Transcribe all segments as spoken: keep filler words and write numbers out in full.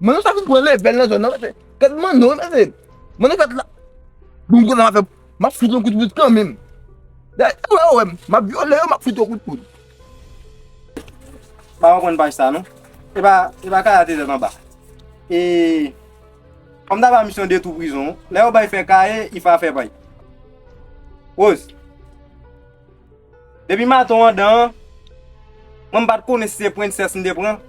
Manno sa vin pran level nan zòn nan, mesye. Gad Manno, mesye. Manno fèt la. Bon, kote m ap fè, m ap fout yon kout poud kanmenm. Dayè, ou wè, ou wè, m ap vyole yo, m ap fout yon kout poud. Pa konprann paj sa, non. E pa, e pa Kaya te tèt anba. E, kòm ta ba misyon detwi prizon, lè yo bay fè Kaya, Ifa fè pay. Rose. Depi maten w andan an, mwen m pa t konnen si se prensès m te pran.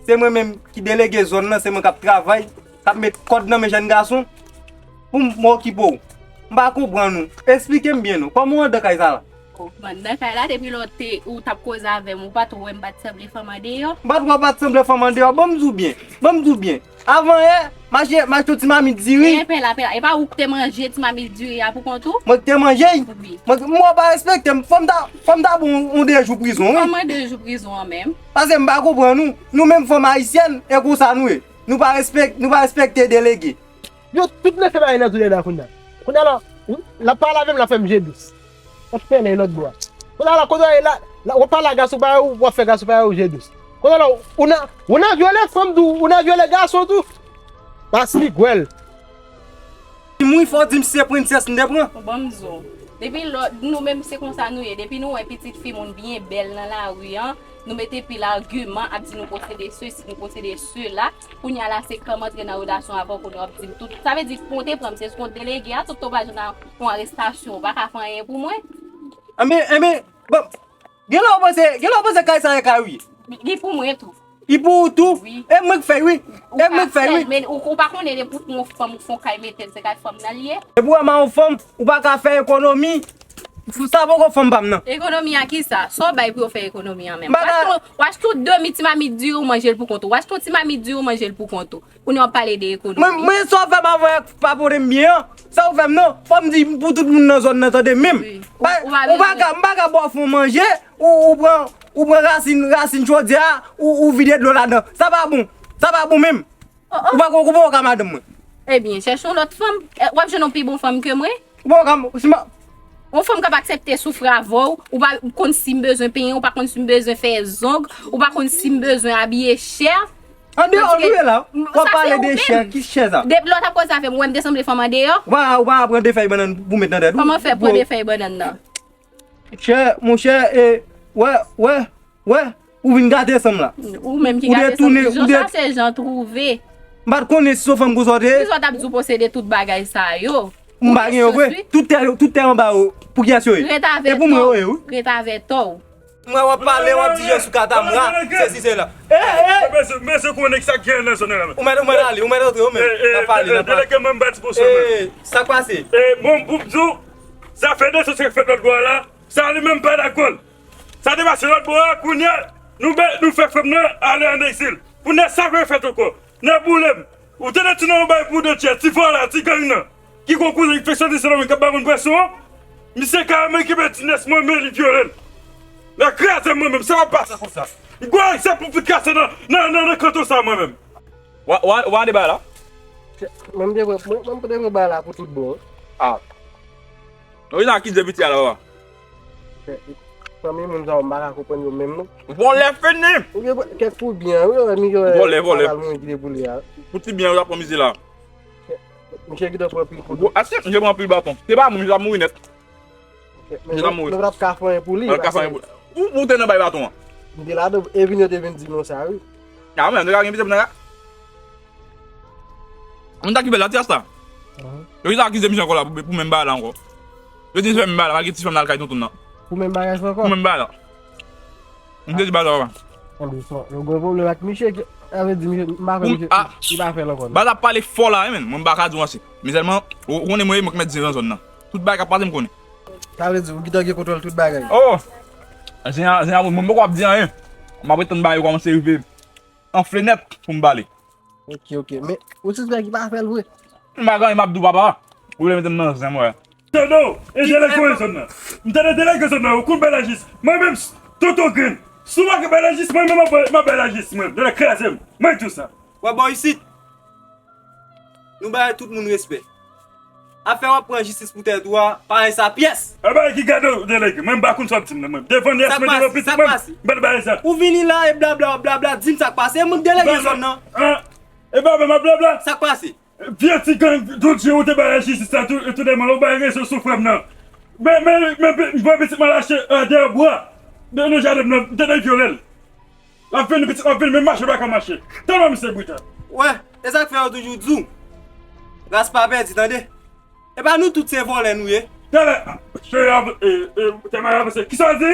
Se mwen menm ki delege zòn nan, se mwen k ap travay, k ap met kòd nan men jèn gason pou m, m okipe w. M pa konprann ou. Esplike m byen non. Kòman w anndan kay sa la? O, m anndan kay la, depi lè w te, ou t ap koze avè m, ou pa t wè m pa t sanble fanm andeyò? M pa t wè w pa t sanble fanm andeyò? Ban m di w byen. Ban m di w byen. Avan yè, m achte, m achte yon ti mamit diri. E, pè la, pè la. E pa ou ki te manje ti mamit diri a pou kont ou? Mwen ki te manje l? Wi. Mwen, mwen pa respekte m. Fò m ta, fò m ta ba w yon de jou prizon, wi. Kòman de jou prizon an menm? Paske m pa konprann nou. Nou menm fanm ayisyèn, e konsa nou ye. Nou pa respek-, nou pa respekte delege. Yo tout lese bagay nan zounen la kounye a. Kounye a la, l ap pale avè m, l ap fè m je dous. L ap fè lè lòt bò a. Kounye a la, kote w ye la, la, w ap pale a gason parèy ou, w ap fè gason parèy ou je dous. Kounye a la, ou nan, ou nan vyole fanm tou, ou nan vyole gason tou. Bas li gwèl. Si m wi, fò w di m si se prensès m te pran. Bon, ban m di w. Depi lò, nou menm se konsa nou ye. Depi nou wè pitit fi moun byen bèl nan lari an, nou mete pil agiman ap di nou posede sesi, nou posede sela. Kounye a la, se kòm antre nan relasyon avè w, kounye a w ap di m tout. Sa vle di, pou w te pran m, se kont delege a, tout ou pa jwenn yon arestasyon, ou pa ka fè anyen pou mwen. Enben, enben, bon, gen lè w panse, gen lè w panse kay sa e kay ou ye? Li pou mwen tou. Li pou ou tou? Wi. E mwen k fè l, wi. E mwen k fè l, wi. Men ou, ou pa konnen depi w pran yon fanm, ou fè yon kay mete l, se kay fanm nan li ye? Depi w wè m a yon fanm, ou pa ka fè ekonomi. Sa poko fanm pa m nan. Ekonomi a kisa? Sa w bay pou yo fè ekonomi an menm? M pa ka. W achte yon, w achte yon demi ti mamit diri, ou manje l pou kont ou. W achte yon ti mamit diri, ou manje l pou kont ou. Kounye a w ap pale de ekonomi. Mwen, mwen, sa w fè m avan yè pa pote m byen an. Sa w fè m nan, fò m di pou tout moun nan zòn nan tande menm. Wi. Ou, ou pa, ou pa bezwen. Ka, m pa ka ba w fon manje, ou, ou pran, ou pran rasin, rasin chodyè a, ou, ou vide dlo ladan. Sa pa bon. Sa pa bon menm. Oh, oh. Ou pa ko-, ou poko ka madanm mwen. Ebyen, chèche yon lòt fanm. Eh, w ap jwenn yon pi bon fanm ke mwen. Ou poko ka, si m pa Yon fanm k ap aksepte soufri avè w, ou pa konn si m bezwen penyen, ou pa konn si m bezwen fè zong, ou pa konn si m bezwen abiye chè. Andeyò nou ye la, w ap pale de chè, ki chè sa? Depi lè w t ap koze avè m, ou wè m te sanble fanm andeyò? Ou pa, ou pa pran de fèy bannann pou met nan tèt ou? Kòman fè pran de fèy bannann nan? Chè, monchè, e, wè, wè, wè, ou vin gate san m la. Ou menm ki gate san m, ou detounen, ou det- Jan sa se jan twouve. M pa t konnen si se yon fanm konsa w te ye. Kisa w t ap di w posede tout bagay sa yo? M pa gen yo vre. Tout tè, tout tè anba yo, pou kiyès yo ye? E pou mwen yo ye, wi. Ret avè tò w. Mwen w ap pale, w ap di je sou katamra, sesi sela. E, e, mesye, mesye, konnen ki sa k gen nan zòn nan la. Ou mèt, ou mèt ale, ou mèt antre, ou menm. N ap pale, n ap pale. Delege, mwen m pati pou sou mwen. E, sa k pase? E, bon, pou m di w, zafè de sesi k fèt lòt bò a la, sa li menm pa dakò l. Sa te pase lòt bò a, kounye a, nou, nou fè fanm nan ale ann egzil. Kounye a, sa k fèt ankò? Nan boule m. Ou tande ti non bay pou de chè, ti vòlè, ti gang nan. Ki gon kouzen ki fè sòti se nan moun k ap ba moun pwèson an. Misye ka menm ki pèdi nès mwen, men li vyole l. L a kraze m mwen menm, sa pa pase konsa. M gon egzanp pou fout kase nan, nan, nan, nan kanton sa mwen menm. Wa, wa, wa de bay la. Mwen m te pran, mwen, mwen m te pran bay la pou tout bon. Ah. Wi, nan ki de piti a la, wa. Fanmi moun sa yo, m pa ka konprann yo menm non. Vòlè fini! Ou gen kèk pou byen, wi, wè, Miguel. Vòlè, vòlè. Al moun ki te boule a. Pou ti byen, yo ap pran mize la. Misye ki te pran pil kout. Aske misye pran pil baton. Se pa moun, misye ap mouri nèt. Misye ap mouri. Nou pa t ap ka fè anyen pou li. Ou, ou te nan bay baton an. M te ladan, e vin yo te vin di nou sa, wi. Ah, men, nèg la gen pye nan la. Moun ta ki bèl la, ti asta. Yo ki ta akize misye ankò la pou, pou menm bagay la ankò. Yo di fè menm bagay la, malgre ti fanm nan al kay tonton nan. Pou menm bagay sa ankò? Pou menm bagay la. M te di bagay la, papa. Ann dousman. Yo gen pwoblèm ak misye, sa vle di misye, m pa kwè misye, li pa fè l ankò non. Bagay la pale fò la, wi, men. Mwen m pa ka di w ansi. Men sèlman, ou, ou konnen mwen, mwen k mèt di nan zòn nan. Tout bagay k ap pase, m konnen. Sa vle di, ou gentan gen kontwòl tout bagay? Oh! Zen a, zen a, mwen, mwen poko ap di anyen. M ap ret tann bagay yo kòmanse rive. Anfle nèt pou m pale. Ok, ok. Men, ou sispèk li pa fè l vre? M pa gen anyen m ap di w, papa. Ou vle mete m nan zen, mwen. Tande w, e delege zòn nan. M tande delege zòn nan, ou konn bay lajis. Mwen menm, tonton grenn. Si w pa ka bay lajis, mwen menm, m ap bay, m ap bay lajis, mwen. Delege kraze m. Mwen di w sa. Wè, bò isit. Nou bay tout moun respè. Afè w ap pran jistis pou tèt ou a, pa yon sa pyès. E bagay ki gade w, delege, mwen m pa konn sa w ap di m nan, mwen. Devan nèg mwen, devan pitit mwen, m pa t bay sa. Ou vini la e blabla, blabla, di m sa k pase, mwen delege zòn nan. E pa mwen m ap blabla. Sa k pase? Vye ti gang, tout je ou te bay jistis la, tou, tou dèman, ou bay rezon sou frè m nan. Men, men, men, men, mwen pitit mwen lache, e, dèyè bwa. Nan jaden m nan, m te dwe vyole l. L ap vini, pitit m ap vini, men mache pa ka mache. Tèlman misye brital. Wè, e sa k fè yo toujou di w, ras pa pèdi, tande. E pa nou tout se vòlè nou ye. Talè, cheri, e, e, tèlman avanse. Kisa w di?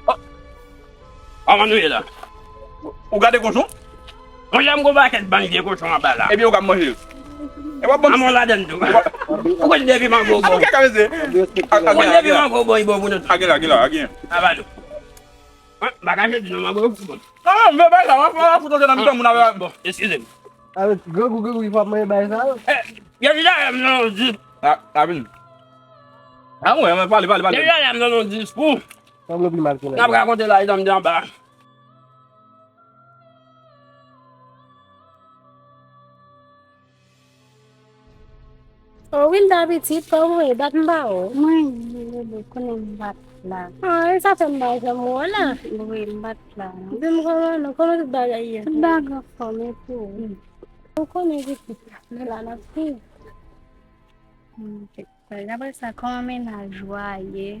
Kòman nou ye la? Ou gade kochon? Monchè, m gon pakèt bann vye kochon anba la. Ebyen, ou ka manje. E w ap ban m. An, mwen ladann tou. Ou konn depi mango bon. Ou konn depi mango bon, li bon pou nou tout. Age la, age la, age. Aba nou. An, m pa ka jodi non, mango yo bon. Non, non, m vle bay sa, w ap, w ap fout antre nan mitan moun avè. Bon, eskize m. Avèk grangou, grangou, ki fò ap manje bay sa yo. Eh, gen chita la, m nan yon dis. A, a vin. A, mwen, mwen, pale, pale, pale. Gen chita la, m nan yon diskou. Sanble pi mal ke la. N ap rakonte la, etan m te anba. O Wilda pitit, kòman w ye? Bat m pa wè w. Mwen, mwen, mwen, konnen m bat la. Ah, e sa fè m pa janm wè w la. Wi, m bat la. Di m kòman nou, kòman tout bagay ye? Tout bagay anfòm, e pou ou? Ou konnen pitit, nou la n ap viv. Apre sa, kòman mennaj ou a ye?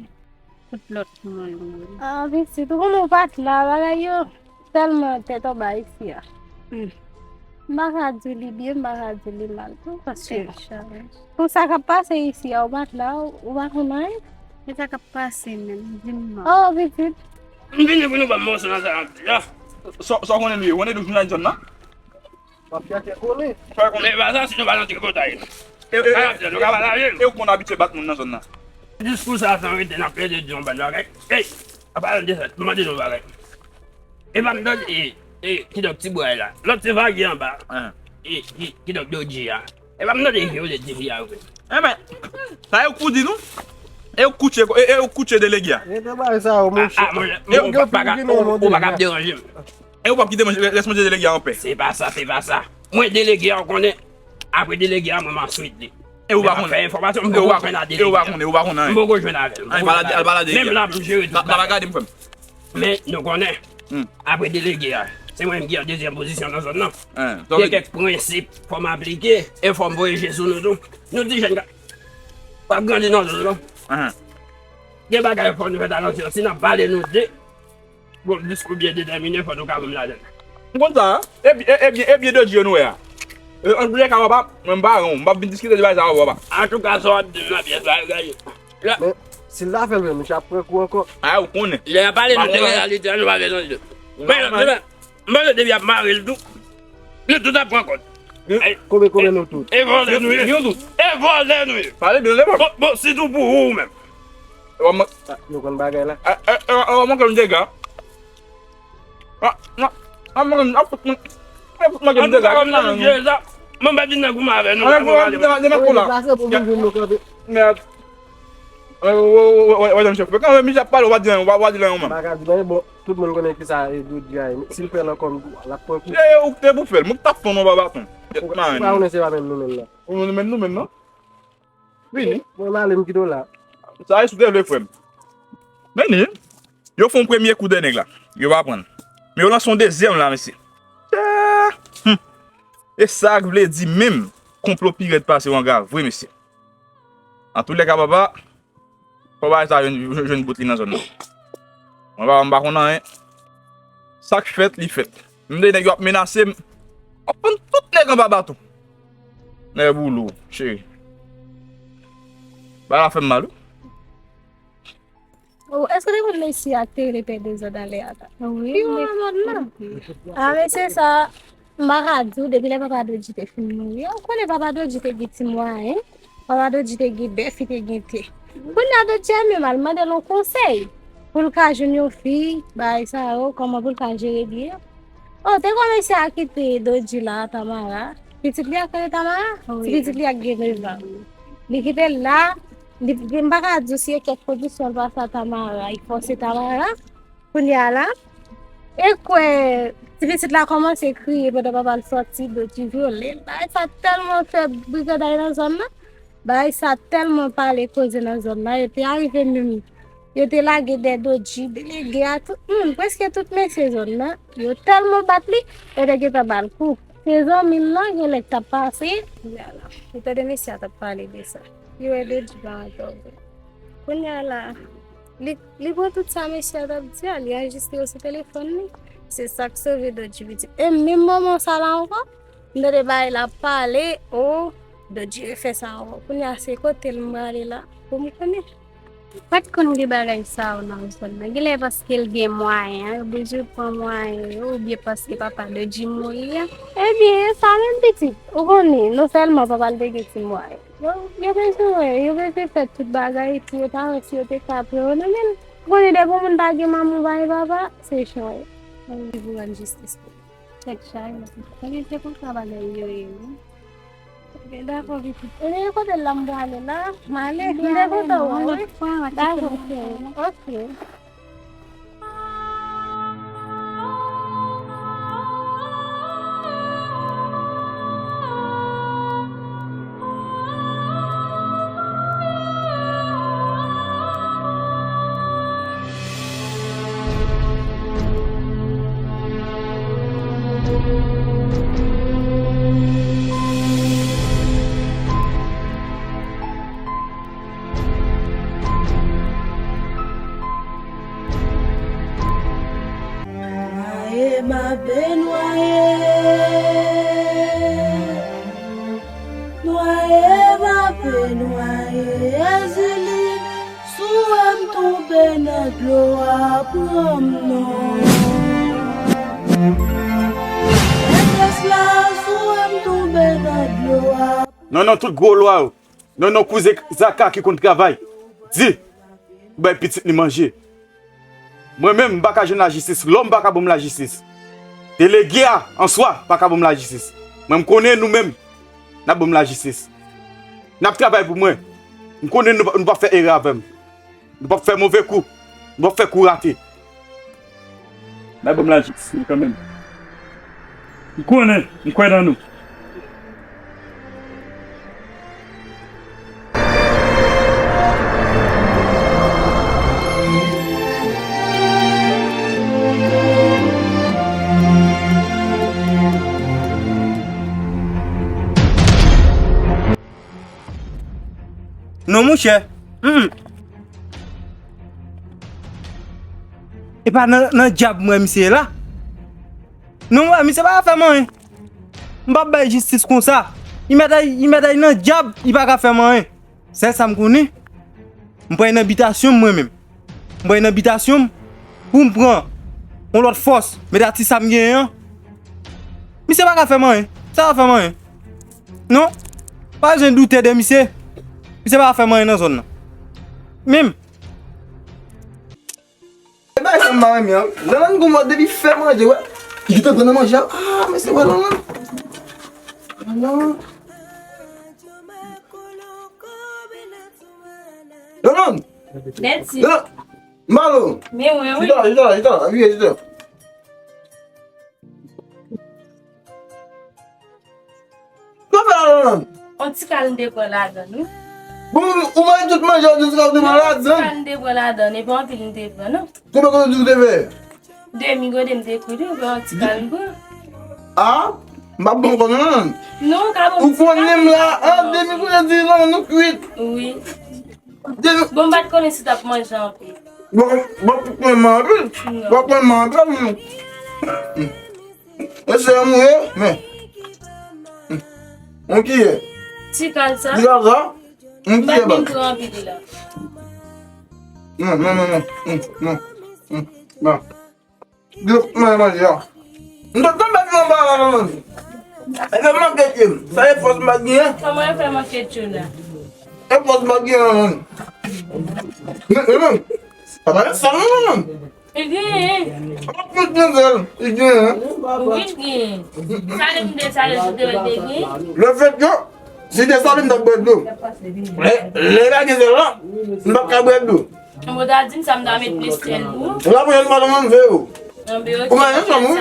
Tout lòt moun yo. Ah, pitit, ou konnen w pa t la, bagay yo tèlman tèt anba isi a. Hmm. M pa ka di w li byen, m pa ka di w li mal tou, paske pou sa k ap pase isi a, ou pa t la, ou pa konn anyen. Men sa k ap pase menm, di m non. Oh, pitit. M vini pou nou ban m moso nan sa n ap di a. Sa, sa w konnen nou ye? Ou konnen nou jounal zòn nan? W ap chèche konnen. Fè konnen pa sa, si nou pa nan tripotay. E, e, e, nou ka pa lave l. E ou konn abitye bat moun nan zòn nan? Diskou sa, san rete, n ap plede di yon bann bagay. Ey, an palan de sa, m mande nou yon bagay. E pa m tande, e, e, kidonk Ti Bway la. Lòt se Vagi anba. E, ki, kidonk Dodji a. E pa m tande Violette di fi a vre. Enben, sa e ou k pou di nou? E ou k koutje, e, e ou k koutje delege a? Rete bay sa yo, monchè. Ah, ah, monchè, ou pa ka, ou pa ka ap deranje m. E ou p ap kite manje, lès manje delege a anpè. Se pa sa, se pa sa. Mwen delege a, ou konnen. Apre delege a, mwen m answit li. E ou pa konnen. Fè enfòmasyon, m poko jwenn a delege a. E ou pa konnen, ou pa konnen anyen. M poko jwenn avè l. Al pale a delege a. Menm la, m jere tout bagay. N ap gade m, frè m. Men, nou konnen. Apre delege a, se mwen menm ki an dezyèm pozisyon nan zòn nan. Gen kèk prensip, fò m aplike, e fò m voye je sou nou tou. Nou ti jèn ka, w ap grandi nan zòn nan. Gen bagay fò nou fè talansyè. Si n ap pale nou de Bon, diskou byen detèmine, fò nou ka ban m ladan l. M konn sa, e, e, e byen, e byen de Dye nou wè a. E, an tou lè ka, papa, mwen m pa ran w, m p ap vin diskite de bagay sa avè w, papa. Antouka, sa w ap di m nan pyès la, yo gade. Men, si l ta fè l vre, misye ap pran kou ankò. A, ou konnen. Lè y ap pale nou de reyalite a, nou pa bezwen di. Men, men, m panse depi y ap mare l tou, nou tout ap pran kòd. Konbyen, konbyen nou tout? E vòlè nou ye. Nou tout. E vòlè nou ye. Pale byen, lè bon. Bon, bon, sitou pou ou menm. Yo konn bagay la. Ou manke m dega. Ou manke m, ou fout manke m dega. Mwen pa di nan goumen avè nou. Mèd. Wè, wè, wè, wè, wè, wè, chèf. Kanmenm, misye ap pale, ou pa di anyen, ou pa, ou pa di anyen, ou menm. M pa ka di anyen, bon, tout moun konnen kisa e Dodji a ye. Si l fè l ankò, l ap pran kou. E ou ki te pou fè l, mwen ki t ap fè w nan ba baton. Ou pa konnen se pa menm nou menm nan. Ou menm nou menm nan? Vini. Mwen m ale, m kite w la. Sa e si w te vle, frè m. Vini. Yo fè yon premye kou dèyè nèg la. Yo pa pran l. Men yo lanse yon dezyèm la, mesye. Chè! Hum. E sa k vle di menm, konplo pi rèd pase wanga vre, mesye. Antoulèka, papa, fò bagay sa jwenn, jwenn, jwenn bout li nan zòn nan. Mwen, papa, m pa konn anyen. Sa k fèt, li fèt. M de nèg yo ap menase m. W ap pran tout nèg anba baton. Nèg boulo, cheri. Bagay la fè m mal, wi. Oh, èske w te konn mesye a k te rele pè dezòd anlè a la? Wi, pi won nan mòn nan. A, mesye sa, m pa ka di w, depi lè papa Dodji te fin mouri, ou konnen papa Dodji te gen ti mwayen, papa Dodji te gen bèf, li te gen tè. Kounye a Dodji a menm al mande l yon konsèy pou l ka jwenn yon fi, bagay sa yo, kòman pou l ka jere byen. Oh, te gon mesye a kite Dodji la, Tamara. Pitit li a k rele Tamara? Ti pitit li a k gen nèf an. Li kite l la, li, m pa ka di w si e kèk kondisyon l pase a Tamara, li fòse Tamara. Kounye a la, e kwè, ti pitit la kòmanse kriye pandan papa l sòti, Dodji vyole l. Bagay sa tèlman fè briganday nan zòn nan. Bagay sa tèlman pale koze nan zòn nan, yo te arive menm, yo te lage dèyè Dodji, delege a, tout moun, prèske tout mesye zòn nan, yo tèlman bat li, yo te gentan ba l kou. Se zanmi l lan, gen lè k t ap pase, kounye a la, ou tande mesye a t ap pale de sa. Li wè Dodji pa antre vre. Kounye a la, li, li pran tout sa mesye a t ap di a, li anrejistre yo sou telefòn li. Se sa k sove Dodji pitit. E menm moman sa la ankò, m tande bagay la ap pale, o, Dodji refè sa ankò. Kounye a se kote l m prale la pou m konnen. Pa t konn gen bagay sa yo nan zòn nan. Genlè paske l gen mwayen an, yo bezwen pran mwayen yo, oubyen paske papa Dodji mouri a. Ebyen, e sa menm pitit. Ou konnen, non sèlman papa l te gen ti mwayen. Yo, yo bezwen wè, yo bezwen fè tout bagay pou yo ta wè si yo te ka pran yo nan men l. Ou konnen depi yon moun pa gen manman, pa gen papa, se chay. Ann viv pou rann jistis pou li. Tèt chaje. Ebyen, se konsa bagay yo ye, wi. Ebyen, dakò, pitit. Ebyen, e kote l la m prale la? M ale. M te kontan wè w, wi. Dakò, cheri. Ok. Nwaye m ape nwaye, nwaye m ape nwaye, Ezili, si w wè m tonbe nan dlo a, pran m non. Mètres la, si w wè m tonbe nan dlo a. Non, non, tout gwo lwa yo. Non, non, kouzen Zaka ki konn travay. Di pou bay pitit li manje. Mwen menm, m pa ka jwenn lajistis. Lòm pa ka ban m lajistis. Delege a, answa, pa ka ban m lajistis. Mwen, m konnen nou menm, n ap ban m lajistis. N ap travay pou mwen. M konnen nou, nou p ap fè erè avè m. Nou p ap fè move kou. Nou p ap fè kou rate. N ap ban m lajistis, men kanmenm. M konnen, m kwè nan nou. Non, monchè. Mm. E pa nan, nan dyab mwen misye ye la. Non, mwen, misye pa ka fè m anyen. M p ap bay jistis konsa. Li mèt al, li mèt al nan dyab, li pa ka fè m anyen. Sèl sa m konnen, m pral nan bitasyon m mwen menm. M pral nan bitasyon m pou m pran yon lòt fòs, mèt atis sa m genyen an. Misye pa ka fè m anyen. Sa pa fè m anyen. Non. Pa bezwen doute de misye. Misye pa ka fè m anyen nan zòn nan. Menm. E bagay sa m pa renmen an. Lanlann gon mòd depi fè manje, wè. Li gentan pran nan manje a. Ah, mesye, wè Lanlann. Lanlann. Lanlann. Dèti. Lanlann. M pale w. Men mwen, wi. Chita la, chita la, chita la. Apiye, chita. Sa w fè la, Lanlann? On ti kal m te pran ladann, wi. Bon, ou manje tout manje, on ti kal ou te pran ladann? On ti kal m te pran ladann, e pa anpil m te pran, non. Konbyen gode w di ou te fè? Demi gode m te kwit, wi, e pa on ti kal m pran. A? M pa bon konnen non. Non, ka bon. Ou konnen m la, an de mil kredi non, nou kwit. Wi. De... Bon, m pa t konnen si t ap manje anpil. Bon, bon, pou mwen anpil. Non. Bon, pou mwen anpil, wi. E se yon mouye, men. Yon ki ye? Ti kal sa. Ti kal sa? Yon ki ye, ba? Anpil la. Non, non, non, non. Non. Yo, mwen manje a. M te tonbe nan bagay la, non. E fè manke tye m. Sa e fòs m pa genyen. Kòman e fè manke tye w la? E fòs m pa genyen, non. Men, men, men. Sa pa sa, non, non, non. Li genyen. Apa tout gen sèl, li genyen. Wi, li genyen. Sa li m te, sa li te genyen. Le fèt ke si te sa li m t ap bwè dlo. Lè, lè pa gen sèl la, m p ap ka bwè dlo. Mwen ta di m sa m ta met plis sèl pou ou. La pou yo pa nan vè yo. Ou mwen nan chanm ou.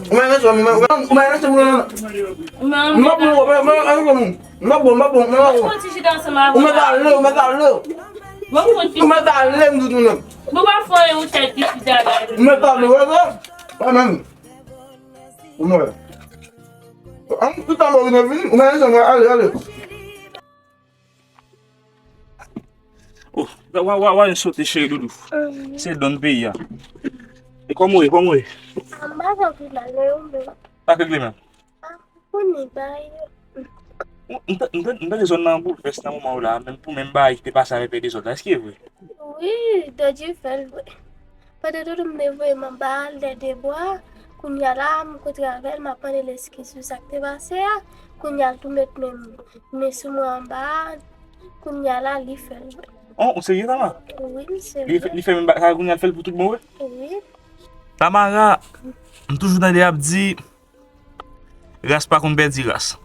Ou mwen nan chanm ou. Ou mwen nan chanm ou. M ap bon, m ap bon, m ap bon, m ap bon, m ap bon. Ou mwen ale, ou mwen ale. Ou mwen ale m toutou nan. Bon pa fò yon tèt ki chita la. Ou mwen ale, wè sa? Wè menm. Ou mwen. An tout an mwen vini, ou mwen ale, ale, ale. Oh, wa, wa, wa, yon sote cheri doudou. Se don peyi a. E kòman w ye, kòman w ye? M pa santi mal, men ou menm? Pa regle menm. Kounye bay. M, m, m, m tande zòn nan boulvès nan moman w la, menm pou menm bagay ki te pase avè pè dezòd la, èske e vre? Wi, Dodji fè l vre. Pandan tout m te voye m anba a, lè de bwa, kounye a la, m kontre avè l, m ap mande l eskiz sou sa k te pase a. Kounye a l tou met men, men sou mwen anba a. Kounye a la, li fè l vre. Oh, ou serye, Tama? Wi, m serye. Li fè, li fè menm bagay, kounye a l fè l pou tout bon vre? Wi. Tamara, m toujou tande y ap di, ras pa konn pèdi ras.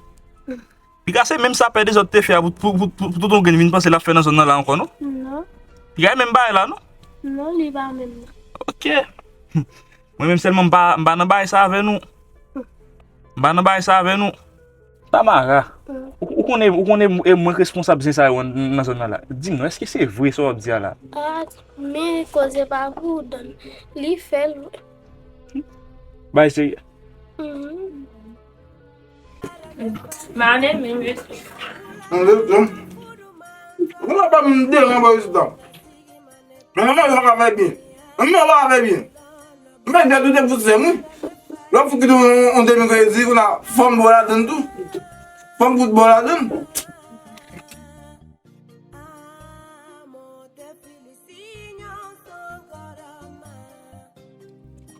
Piga se menm sa pè dezòd te fè a pou, pou, pou, pou, pou tout yon grenn vin panse l ap fè nan zòn nan la ankò, non? Non. Piga e menm bagay la, non? Non, li pa menm non. Ok. Mwen menm sèlman m pa, m pa nan bagay sa avè nou. M pa nan bagay sa avè nou. Tamara, ou, ou konnen, ou konnen e mwen k responsab zen sa yo nan zòn nan la. Di m non, èske se vre sa w ap di a la? Ah, men koze pa pou ou, Don. Li fè l vre. Bay serye. Mhm. Mande men mesye. Mande men. Ou la pa m devan ba isit la. Men manman yo pa ka fè byen. Manman yo pa ka fè byen. Men dèt ou te fout sèm wi. Lè w fout kite yon, yon demi kredi, ou la fanm bò ladann tou. Fanm fout bò ladann.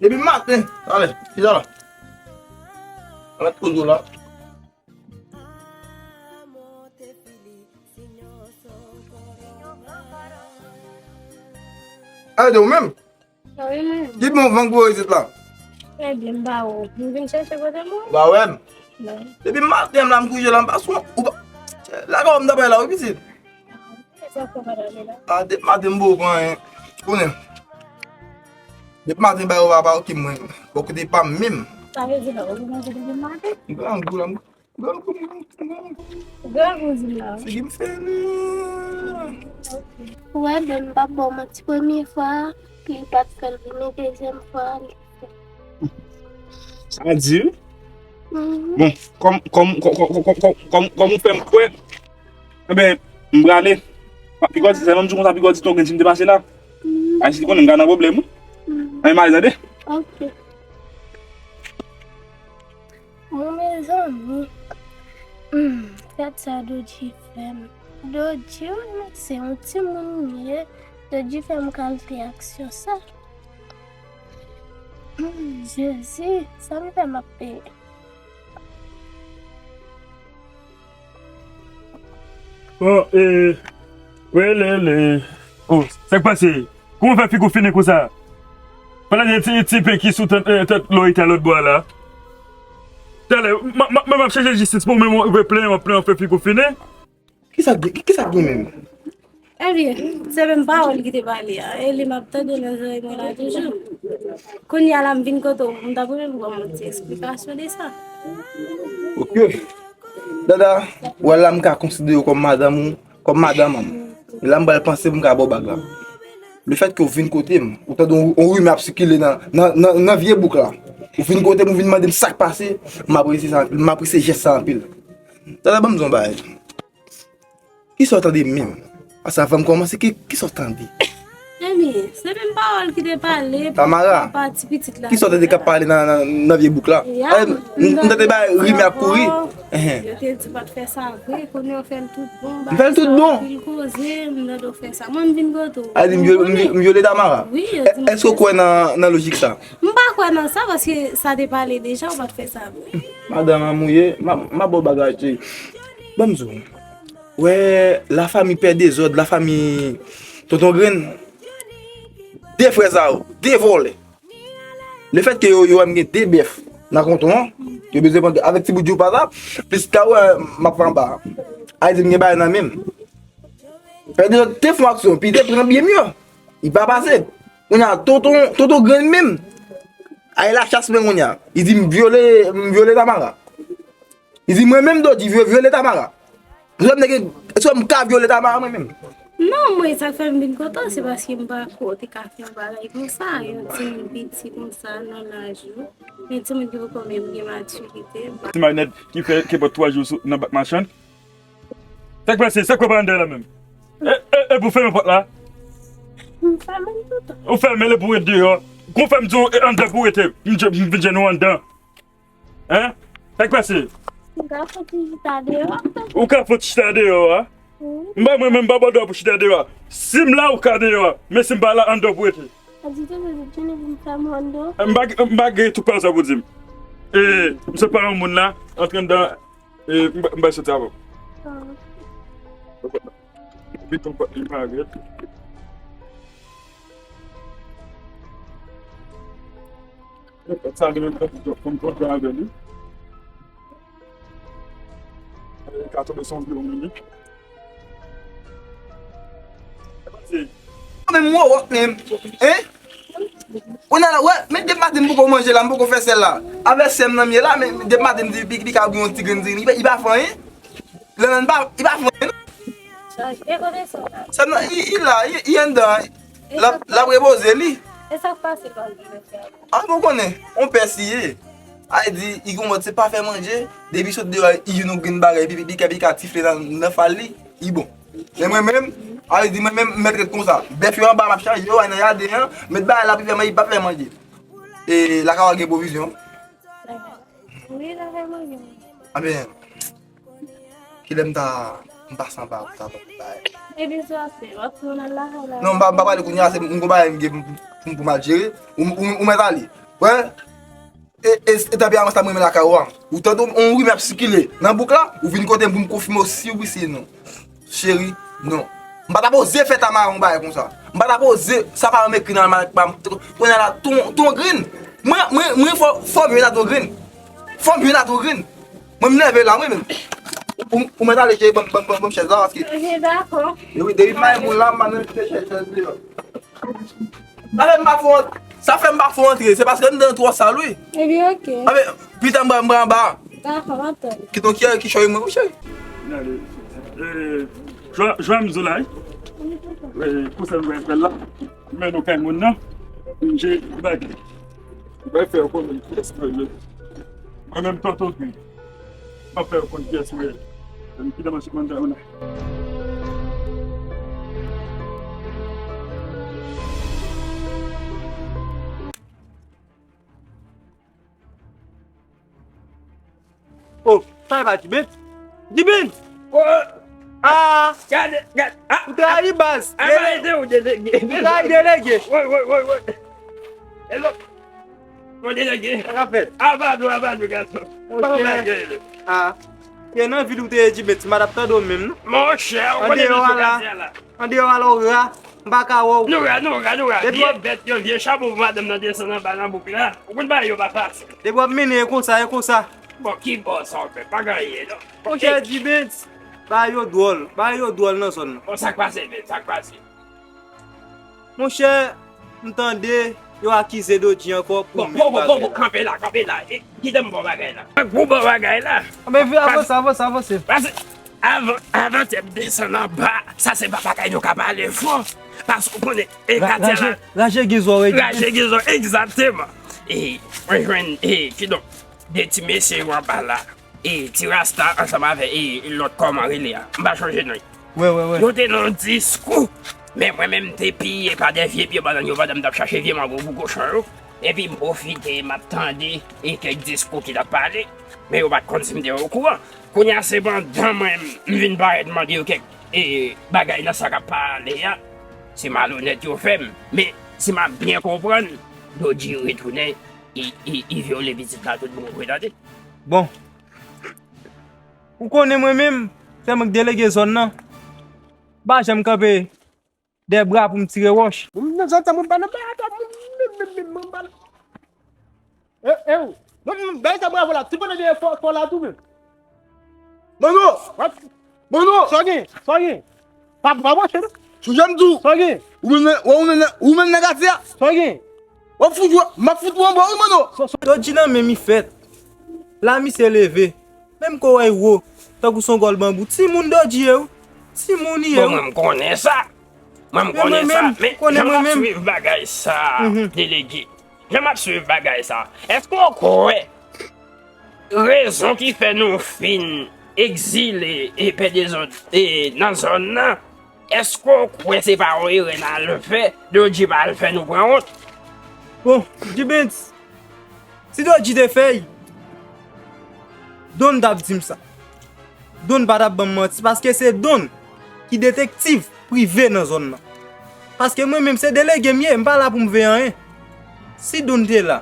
Depi maten, ale, kisa la? Ann koze w la. Ale, de ou menm? Wi, mwen. Ki bon van gwo isit la? Trè byen, m ba ou. M vin chèche kote m. Ou pa wè m? Non. Depi maten m la, m kouje la, m pa sou ou pa. Lakay ou m ta bay la, wi, pitit. Sa fè pa rale la? Ah, depi maten m poko pran anyen. Konnen. Depi maten bay ou pa, pa okipe mwen. Bò kote pa m menm. Sa vle di la, ou manje depi maten? M grangou la, m grangou, m grangou, m grangou. Grangou di la. Figi m fè nwa. Ou wè, ben, m p ap ba w manti, premye fwa, li pa t fè l vini, dezyèm fwa, li fè. Sa di wi. Mhm. Bon, kòm, kòm, kòm, kòm ou fè m kwè, enben, m prale. Pigòdi, se menm jou konsa, Pigòdi tonbe si m te pase la. Mhm. Ayisyen konnen m ka nan pwoblèm, wi. Mhm. Anyen mare tande. Ok. Bon, mezanmi. Hmm, gad sa Dodji fè m. Dodji, wi, men se yon timoun m ye. Dodji fè m kalite aksyon sa. Hmm, Jezi, sa m fè m ap peye. Bon, e, welele. Oh, sa k pase? Kòman fè figi w fini konsa? Pale de ti, ti pen ki sou tèt, eh, tèt Lorita lòt bò a la. Talè, m, m, m, m ap chèche jistis pou ou, men w plenyen, w plenyen, w fè figi w fini. Kisa k gen, kisa k gen menm? Ebyen, se menm pawòl ki te pale a. E li m ap tande nan zòrèy mwen la toujou. Kounye a la m vin kote w, m ta renmen pou w ban m yon ti eksplikasyon de sa. Ok. Dada, wè la m ka konsidere w kòm madanm ou, kòm madanm an m. E la m pral panse pou m ka ba w bag la. Lefètke w vin kote m, ou tande yon, yon rimè ap sikile nan, nan, nan, nan vye bouk la. Ou vin kote m, ou vin mande m sa k pase, m apresye sa anpil, m apresye jès sa anpil. Tata, ban m di w yon bagay. Kisa w tande menm? Paske avan m kòmanse, ki, kisa w tande? Ebyen, se menm pawòl ki te pale, Tamara, papa ti pitit la. Kisa w tande k ap pale nan, nan, nan vye bouk la? Ya, m, m tande bay rimè ap kouri. Enhen. Yo te di pa t fè sa vre, kounye a w fè l tout bon. M fè l tout bon. Anpil koze, m tande w fè sa. Mwen, m vin kote w. A di m vyole, m vyole Tamara? Wi, yo di m fè sa. Èske w kwè nan, nan lojik sa? M pa kwè nan sa, paske sa te pale deja, ou pa t fè sa vre. Madanm an mouye, m a, m a ba w bagay, cheri. Ban m di w. Wè, lafanmi Pè Dezòd, lafanmi Tonton Grenn, de frè sa yo, de vòlè. Lefètke yo, yo wè m gen de bèf nan konton an, yo bezwen pran avèk ti bout joupa sa, plis ta wè m ap fè anba a. A di m gen bagay nan men m. Pè Dezòd te fè yon aksyon, pi te pran byen m yo. Li pa pase. Kounye a, tonton, tonton Grenn menm, ay lachas mwen kounye a. Li di m vyole, m vyole Tamara. Li di mwen menm, Dodji, vyo-, vyole Tamara. Èske m te gen, èske m ka vyole Tamara mwen menm? Non, mwen, sa k fè m vin kontan, se paske m pa kwè w te ka fè yon bagay konsa, yon timoun piti konsa nan laj ou. Yon timoun ki poko menm gen matirite. Ti Manèt ki fè kenpòt twa jou sou, nan bak machann. Sa k pase? Sa k papa anndan la menm? E, e, e pou fèmen pòt la? M fèmen l toutan. Ou fèmen l epi w ret deyò. Kon fè m di w, e anndan pou w rete. M je-, m vin jwenn ou anndan. Hein? Sa k pase? M ka fouti chita deyò. Ou ka fouti chita deyò a? Wi. M pa mwen menm, m pa bòdò pou chita deyò a. Si m la, ou ka deyò a. Men si m pa la, anndan pou w rete. A di tou, se vin vin fè m anndan. M pa, m pa gen tout pawòl sa pou di m. E, m se pa yon moun la, antre anndan, e, m pa, m pa soti avè w. Ah. Vit yon pòt li mare. Sa li menm, fòm kontra avè li. Li ka tonbe sou yon vye moun li. Mwen menm, wòwòt menm. Hein? Ou nan la, wè, men depi maten m poko manje la, m poko fè sèl la. Avè sèm nan m ye la, men depi maten m di, pi, pi ka bouyon ti grenn diri, li pa, li pa fè anyen. Lanlann pa, li pa fè anyen, non. Chaje kote sa la. Sèm nan, li, li la, li, li anndan, l ap, l ap repoze li. E sa k pase pa vin fè? A, bon, konnen, on pès li ye. A di, li gon mòd se pa fè manje, depi sot deyò, li jwenn yon grenn bagay, pi, pi, pika, pika, tifle nan, nan fal li, li bon. Men mwen menm, a di mwen menm, m mèt ret konsa. Bèf yo anba, m ap chaje yo, ay nan jaden an, met bagay la, pi fè manje, li pa fè manje. E, lakay ou gen pwovizyon? Wi, lakay mwen gen. Anben, kilè m ta, m pase anba pou ta bay? Epi sa se, w ap tounen lakay la. Non, m pa, m pa pale kounye a, se m gon bagay m gen pou, pou, pou m al jere. Ou, ou, ou mèt ale. Wè? E, e, e tanperaman sa mwen renmen lakay ou a. Ou tande yon rimè ap sikile nan bouk la, ou vin kote m pou m konfime w si wi si non. Cheri, non. M pa ta poze fè Tamara yon bagay konsa. M pa ta poze, sa pa yon ekri nan almanak pa m. Kounye a la, ton, ton grenn. Mwen, mwen, mwen fò, fò m jwenn a ton grenn. Fò m jwenn a ton grenn. Mwen, m leve la, mwen menm. Ou, ou mèt ale cheri, ban m, ban m, ban m, ban m chèz la, paske. Ok, dakò. E wi, depi m pa gen moun la, m pa nan chèz, chèz deyò. Sa fè m pa fè w ant-, sa fè m pa fè w antre, se paske anndan an twò sal, wi. Ebyen, ok. Anben, pita m pral, m pral anba. Dakò, m ap tann. Kite yon kiyè ki chòy mwen, wi, cheri. Gade, e, jwa, jwa m zo la, wi. E, konsa m pral fè l la. Men nou kay moun nan. Je, bagay. Bay fè yo konnen kiyès mwen ye. Mwen menm tonton Gri. M ap fè yo konn kiyès mwen ye. Ki nan machin manda yo la. Oh, sa e pa Jibens? Jibens! Oh, ah! Gade, gade, ah! Ou trayi baz! Ah, delege! Ou trayi delege! Wi, wi, wi, wi! Hello! Mon delege! Sa k ap fèt? Abadou, abadou, gason! Kòman bagay yo? Ah! Se nan vil ou te ye, Jibens, m pa t ap tande w menm, non? Monchè, ou konnen nou sou katye a la. Andeyò a la, ou ra, m pa ka wè w. Nou ra, nou ra, nou ra. Vye bèt yo, vye chabon pou madanm nan desann anba nan bouk la. Ou konn bagay yo pa fasil. Depi w ap mennen, e konsa, e konsa. Bon, ki bò sa w fè? Pa gen anyen, non. Monchè, Jibens, bagay yo dwòl. Bagay yo dwòl nan zòn nan. Bon, sa k pase, men? Sa k pase? Monchè, m tande yo akize Dodji ankò pou menm bagay la. Bon, bon, bon, bon, kanpe la, kanpe la. E, kite m bon bagay la. Gwo bon bagay la. Anben, vin, avanse, avanse, avanse. Pase, avan, avan tèt desann anba, sa se pa bagay nou ka pale fò. Paske ou konnen, e katye la. Raje, raje gen zòrèy. Raje gen zòrèy, egzakteman. E, mwen jwenn, e, kidonk, de ti mesye yo anba la. E, ti Rasta ansanm avè, e, lòt kòman rele a. M pa chonje non. Wi, wi, wi. Yo te nan yon diskou. Men mwen menm, m te piye pa de vye pye bannann yo pandan m t ap chache vye mango pou kochon yo. Epi m pwofite, m ap tande, e, kèk diskou ki t ap pale. Men yo pa t konn si m te okouran. Kounye a, se pandan mwen, m vin parèt mande yo kèk, e, bagay nan sa k ap pale a. Se malonèt yo fè m. Men, si m ap byen konprann, Dodji retounen, i, i, i vyole pitit la tout bon vre, tande. Bon. Ou konnen mwen menm, se mwen k delege zòn nan. M pa janm kanpe dèyè bra pou m tire wòch. Mwen nan zòn sa, mwen pa nan bagay sa, mwen, mwen, mwen, mwen, mwen pa nan. E, e, ou. Non, non, non, bagay sa bravo la, ti pandan dèyè fò, fò la tou menm. Mano! Wap. Mano! Sa w gen? Sa w gen? Pa, pa pwoche non. Sou jan m di w. Sa w gen? Ou menm nan, ou menm nan, ou menm nan katye a. Sa w gen? W ap fout, w ap, m ap fout ou anba wi, Mano. Dodji nan men mi fèt. La misye leve. Menm kò w wè l wo, tankou s on gòl banbou. Timoun Dodji ye wi. Timoun li ye wi. Bon, mwen m konnen sa. Mwen m konnen sa. Men jan m ap swiv bagay sa, delege. Jan m ap swiv bagay sa. Èske w kwè rezon ki fè nou fin egzile e pèdi zòn, e nan zòn nan, èske w kwè se pa yon erè n al fè, Dodji pa al fè nou pran wont? Bon, Djibens, si Dodji te fè l, Don t ap di m sa. Don pa t ap ban m manti, paske se Don ki detektiv prive nan zòn nan. Paske mwen menm se delege m ye, m pa la pou m veye anyen. Si Don te la,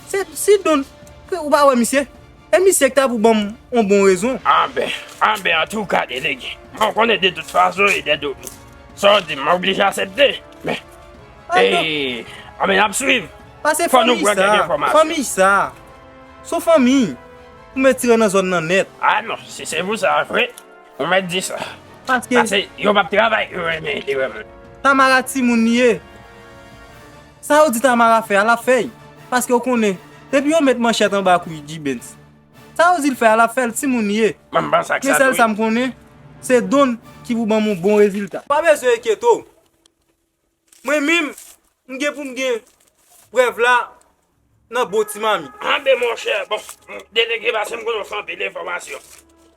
se, si Don, ou pa wè misye? E misye k ta pou ban m yon bon rezon. Anben, anben, antouka, delege. Mwen konnen de tout fason, e de tout, sa w di m, mwen oblije aksepte. Men, e, anben, n ap swiv. Paske fò nou pran kèk enfòmasyon. Fanmiy sa, fanmiy sa, se yon fanmiy pou m retire nan zòn nan nèt. A non, si se pou sa vre, ou mèt di sa. Paske yo p ap travay, yo renmen, li renmen. Tamara timoun li ye. Sa yo di Tamara fè a, l ap fè l. Paske w konnen, depi yo met manchèt anba kou Djibens, sa yo di l fè a, l ap fè l, timoun li ye. Mwen, m panse ak sa tou wi. Men sèl sa m konnen, se Don ki pou ban m yon bon rezilta. Pa bezwen enkyete w. Mwen menm, m gen pou m gen prèv la nan bo ti manmi. Anben, monchè, bon, delege, paske m konnen w fè anpil enfòmasyon.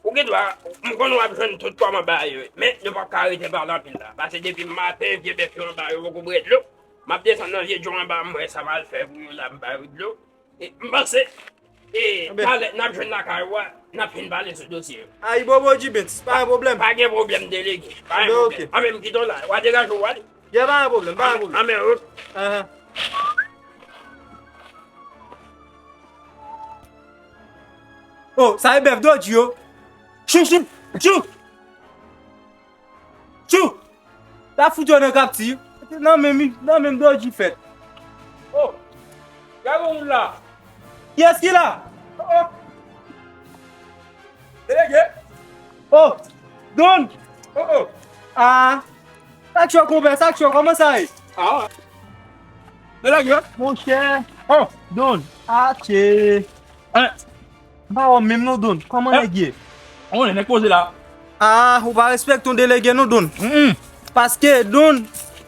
Ou gen dwa, m konnen w ap jwenn tout kòman bagay yo ye. Men, nou p ap ka rete pale anpil la. Paske depi maten, vye bèf yo anba yo poko bwè dlo. M ap desann nan vye djo anba, m wè sa m al fè pou yo la, m ba yo dlo. E, m panse, e, talè n ap jwenn lakay ou a, n ap fin pale sou dosye yo. Ayibobo, Djibens, pa gen pwoblèm. Pa gen pwoblèm, delege. Pa gen pwoblèm. Anben, m kite w la. W a degaje w ale. Gen pa gen pwoblèm, pa gen pwoblèm. Anben, ok. Ahan. Oh, sa e bèf Dodji yo. Tchou, tchou, tchou. Tchou! L ap fout yo nan kapti. Nan men, nan men Dodji fèt. Oh! Gade yon moun la. Kiyès ki la? Oh, oh. Delege. Oh! Don! Oh, oh. Ah! Sa k cho, konpè, sa k cho, kòman sa ye? Ah! Delege. Monchè. Oh! Don. Atche. Hein? M pa wè w menm non, Don. Kòman nèg ye? Ou konnen nèg poze la. Ah, ou pa respekte yon delege non, Don. Mm-mm. Paske, Don,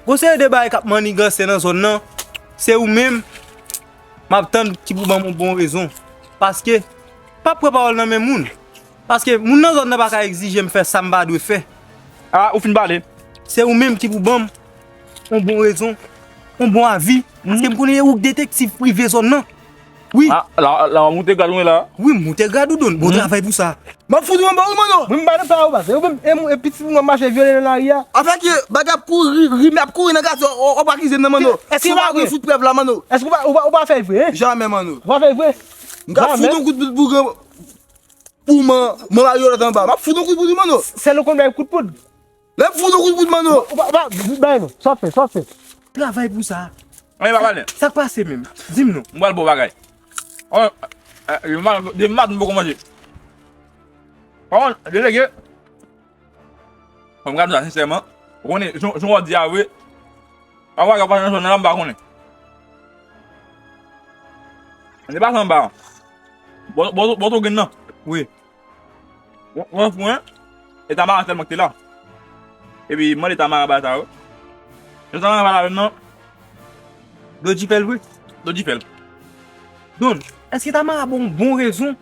gon seri de bagay k ap manniganse nan zòn nan, se ou menm m ap tann ki pou ban m yon bon rezon. Paske, p ap pran pawòl nan men moun. Paske, moun nan zòn nan pa ka egzije m fè sa m pa dwe fè. Ah, ou fin pale. Se ou menm ki pou ban m yon bon rezon, yon bon avi. Paske m konnen e ou k detektiv prive zòn nan. Wi. Ah, la, la, w ap moute grad ou la? Wi, m moute grad ou, Don. Bon travay pou sa. M ap fout ou anba wi, Mano. Mwen m pa nan sa yo, baz. E ou menm, e mou-, e pitit moun w ap mache vyole nan lari a. Avèk, e, bagay ap kouri, rimè ap kouri nan katye, w, w ap akize m nan, Mano. Si w pa vle fout prèv la, Mano. Èske ou pa, ou pa, ou pa fè l vre, hein? Jamè, Mano. Ou pa fè l vre? M ka fout yon kout poud pou gran, pou man, man marye lòt anba. M ap fout yon kout poud, Mano. Sèl ou konn bay kout poud? Lè m fout yon kout poud, Mano. Ou pa, ou pa, bay non. Sa w ap fè, sa w ap fè. Travay pou sa. Anyen pa pale. Sa k pase menm? Di m non. M pral ba w bagay. Oh, eh, eh, depi maten m poko manje. Pawòl, delege. Fò m gade sa sensèman. Ou konnen, jan, jan w di a vre. Pawòl k ap pase nan zòn nan la, m pa konnen. Ann pase anba. Bò, bò, bò Togen nan. Wi. Ou, ou wè fou, hein? E Tamara sèlman ki te la. Epi, mande Tamara bagay sa yo. Jan Tamara pale avè m nan, Dodji fè l vre. Dodji fè l. Don, èske Tamara ba w yon bon rezon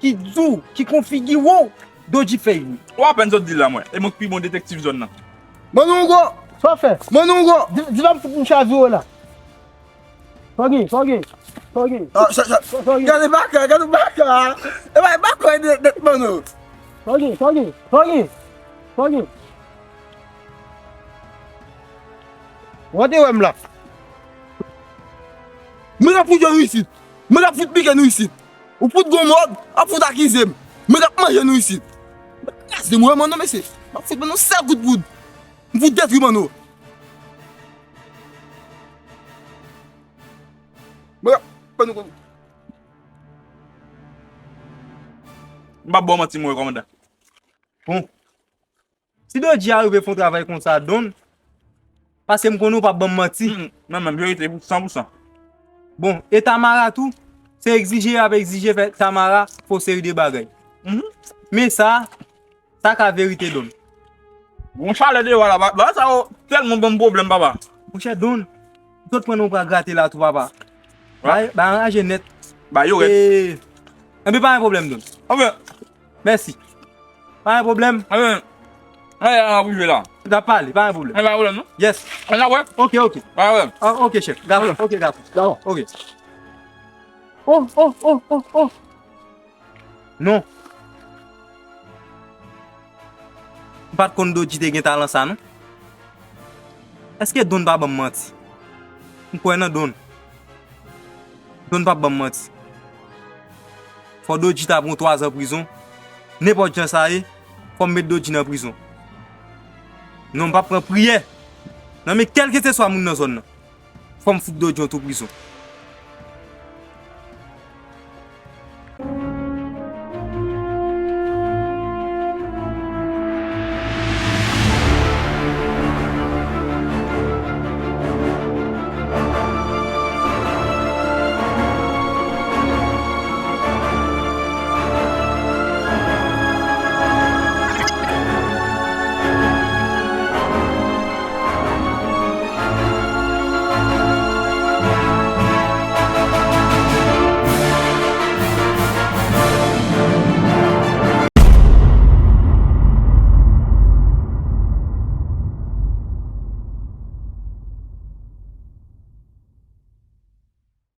ki di w, ki konfigire w, Dodji fè vre? Ou apèn sot di l la, mwen. E mwen ki pi bon detektiv zòn nan. Manno, gwo. Sa w fè? Manno, gwo. Di, di m ap fout m chavire w la. Sa w gen, sa w gen, sa w gen. Ah, sa, sa. Sa w gen. Gade baka, gade baka. E bay baka e de, de, Manno. Sa w gen, sa w gen, sa w gen. Sa w gen. Ou te wè m la. Mwen ap fout jwenn ou isit. Mwen ap fout pike nou isit. Ou fout gon mòd, ap fout akize m. Mwen ap manje nou isit. Mwen kraze m, wi, Manno, mesye. M ap fout Manno sèl kout poud. M fout detwi Manno. Mwen ap fè nou konn. M p ap ba w manti, mwen, kòmandan. Bon. Si Dodji a rive fè yon travay konsa, Don, paske m konnen w p ap ban m manti. Mm, mwen menm, verite, san pou san. Bon, e Tamara tou, se egzije y ap egzije fè Tamara fè yon seri de bagay. Mhm. Men sa, sa ka verite, Don. Gon chalè deyò la, ba, ba sa yo tèlman ban m pwoblèm, papa. Monchè Don, m sot pran yon bra grate la tou, papa. Ba, ba anraje nèt. Ba yo rèd. E, enben, pa gen pwoblèm, Don. Anfen, mèsi. Pa gen pwoblèm. Anfen, ann al rive la. N ap pale, pa gen pwoblèm. Ann al pale, non? Yes. Ann al wè. Ok, ok. Pa gen pwoblèm. Ah, ok, chèf. Gafon, ok, gafon. Gafon. Ok. Oh, oh, oh, oh, oh. Non. M pa t konn Dodji te gen talan sa, non. Èske Don pa ban m manti? M kwè nan Don. Don p ap ban m manti. Fò Dodji ta pran twa zan prizon. Nenpòt jan sa ye, fò m met Dodji nan prizon. Non, m p ap pran priyè nan men kèlkeswa moun nan zòn nan. Fò m fout Dodji yon tou prizon.